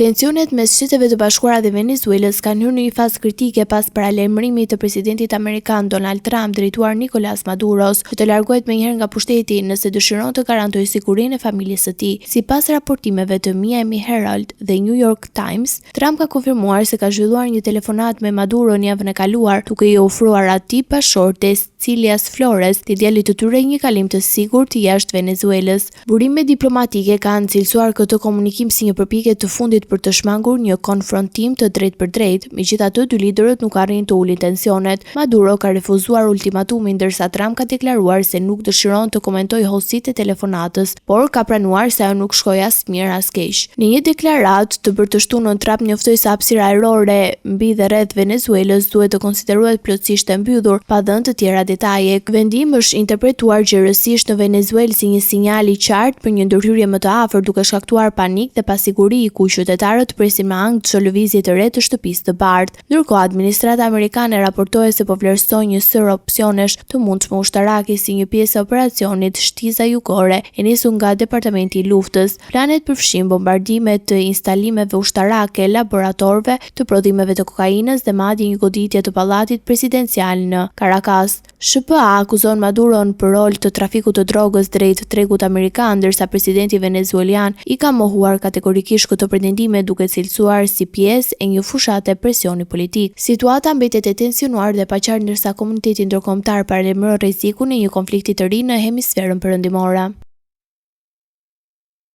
Tensionet mes Shteteve të Bashkuara dhe Venezuelës kanë hyrë në një fazë kritike pas paralajmërimit të presidentit amerikan Donald Trump drejtuar Nicolas Maduros që të largohet menjëherë nga pushteti nëse dëshiron të garantojë sigurinë e familjes së tij. Sipas raportimeve të Miami Herald dhe New York Times, Trump ka konfirmuar se ka zhvilluar një telefonatë me Maduron javën e kaluar, duke i ofruar atij, bashkëshortes Cilias Flores dhe djalit të tyre një kalim të sigurt jashtë Venezuelës. Burime diplomatike kanë cilësuar këtë komunikim si një përpjekje të fundit për të shmangur një konfrontim të drejtpërdrejtë. Megjithatë, dy liderët nuk arrijnë të ulin tensionet. Maduro ka refuzuar ultimatumin, ndërsa Trump ka deklaruar se nuk dëshiron të komentojë hollësitë e telefonatës, por ka pranuar se ajo nuk shkoi as mirë as keq. Në një deklaratë të bërë të shtunën, Trump njoftoi se hapësira ajrore mbi dhe rreth Venezuelës duhet të konsiderohet plotësisht e mbyllur, pa dhënë të tjera detaje. Ky vendim është interpretuar gjerësisht në Venezuelë si një sinjal i qartë për një ndërhyrje më të afërt, duke shkaktuar panik dhe pasiguri, ku qytetarët presin me ankth çdo lëvizje të re të Shtëpisë të Bardhë. Ndërkohë, administrata amerikane raportohet se po vlerëson një sërë opsionesh të mundshme ushtarake si një pjesë e operacionit Shtiza Jugore, e nisur nga Departamenti i Luftës. Planet përfshijnë bombardime të instalimeve ushtarake, laboratorëve të prodhimeve të kokainës dhe madje një goditje të pallatit presidencial në Karakas. SHBA akuzon Maduron për rol të trafikut të drogës drejt tregut amerikan, ndërsa presidenti venezuelian i ka mohuar kategorikisht këto pretendime duke cilësuar si pjesë e një fushate presioni politik. Situata mbetet e tensionuar dhe e paqartë ndërsa komuniteti ndërkombëtar paralajmëron rrezikun e një konflikti të ri në hemisferën perëndimore.